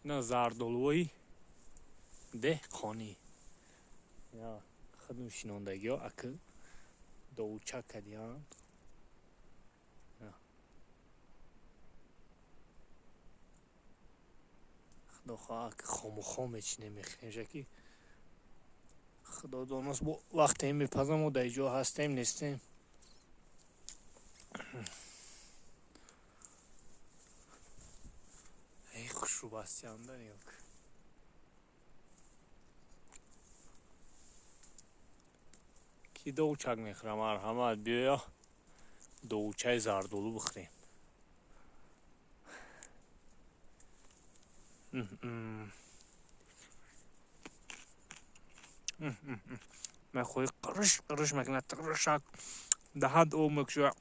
Ина зардолуҳои деҳқонӣ. Ина худм шинондагиҳо аки довучак кардианд. Худо хоҳ аки хому-хом мечинем, мехӯремша, ки худо доност, бо вақте мепазам, мо дар ҷо ҳастем, нестем. Эй, хушрӯ бастианда, нигоҳ. Ки довучак мехӯрам, марҳамат, биёя, довучаи зардолу бихӯрем. Мехоҳӣ, қириш қириш мекунад, тиришак даҳад об мекушояд.